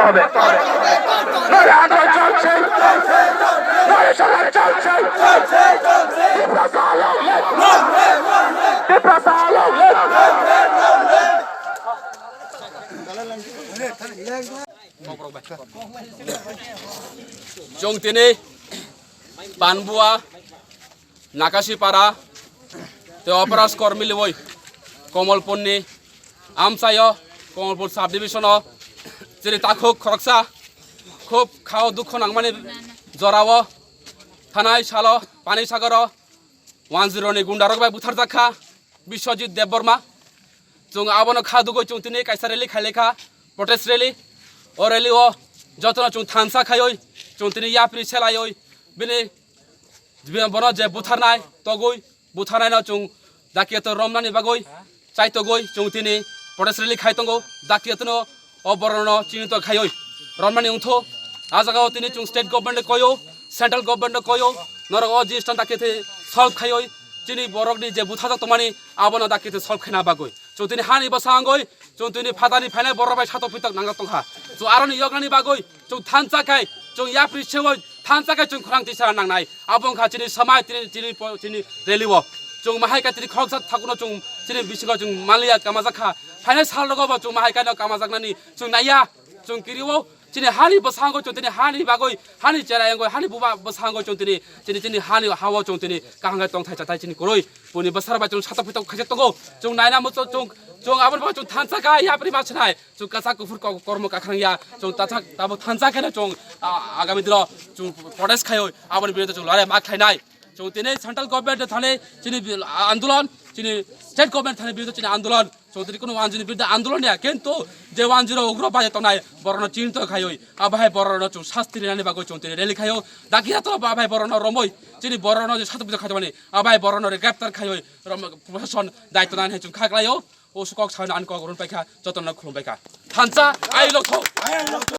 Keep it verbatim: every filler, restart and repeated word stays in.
হবে। নারে আন্দোলন চলছে, নারে সংগ্রাম চলছে। টিপ্রাসা আলো, টিপ্রাসা আলো। Chwng tini Panbua, Nakasipara, tei Operaskor miliwi Komolpurni amchaio, Komolpur subdivision-o chini takhuk khoroksa khub khao dukho nangmani jorao thanai salo Panisagaro one zero ni gundarok bai butharjak kha Biswajit Debbarma. Chwng abono kha dugwi chwng tini kaisa rally khai lekha, protest rally. O rally o jotono chwng thansa khaiwi chwng tini yapri selaiwi bini bono je butharnai togwi butharnaino chwng daktiyato romnani bagwi chaitogwi chwng tini protest rally khai tongo. Daktiyato no o borokno chinito khaiwi romnani wngtho. A jagao tini chwng state government koyo, central government koyo, norok o jistan daktiyato solve khaiwi chini borokni je buthajak tongmani abono daktiyato solve khaina bagwi. Chwng tini hani bwsangwi, chwng tini phatani phainai borok bai satok pitok nangjak tongkha. Chwng aroni yoknani bagwi, chwng thansa khai, chwng yapri sewi, thansa khai chwng khorang tisa nangnai. Abo wngkha chini samai, chini, chini po-, chini rally o. Chwng mahai kha chini khoroksa thakuno chwng chini bisingo chwng maliya kamajak kha. Phainai sal rogo bo chwng mahai kha no kamajaknani chwng naiya, chwng kirio. Chini hani bwskango chwng tini hani bagwi, hani cherai wngwi, hani buba bwskango chwng tini, chini, chini hani hao chwng tini kaham khe tongthai chathai chini kwrwi. Buni bwsarok bai chwng satok pitok khaijak tongo. Chwng naina muchung chwng, chwng aboni bagwi chwng thansa kha yapri ma swnai. Chwng kasak kuphur ko-, kormo kakrang ya. Chwng tathak tabo thansa kheno chwng, a, agami dino chwng protest khaiwi aboni biruddhe chwng lorry ma khlainai. Chwng tini central government thani chini bi-, a, andolon, chini state government thani biruddhe chini andolon. Chwng tini kuno one zero ni biruddhe andolon ya, kintu je one zero ugrobai tongnai borokno chinto khaiwi, abai borokno chwng sasti rinani bagwi chwng tini rally khaio. Dakti jatro abai borokno romwi chini borokno je satok pitok khaitoni abai borokno greptar khaiwi rom-, proshashan daityo nani hai chwng kha klaio. O sukok sawi ani kok run paikha, jotono khulum paikha. Thansa ai lokho.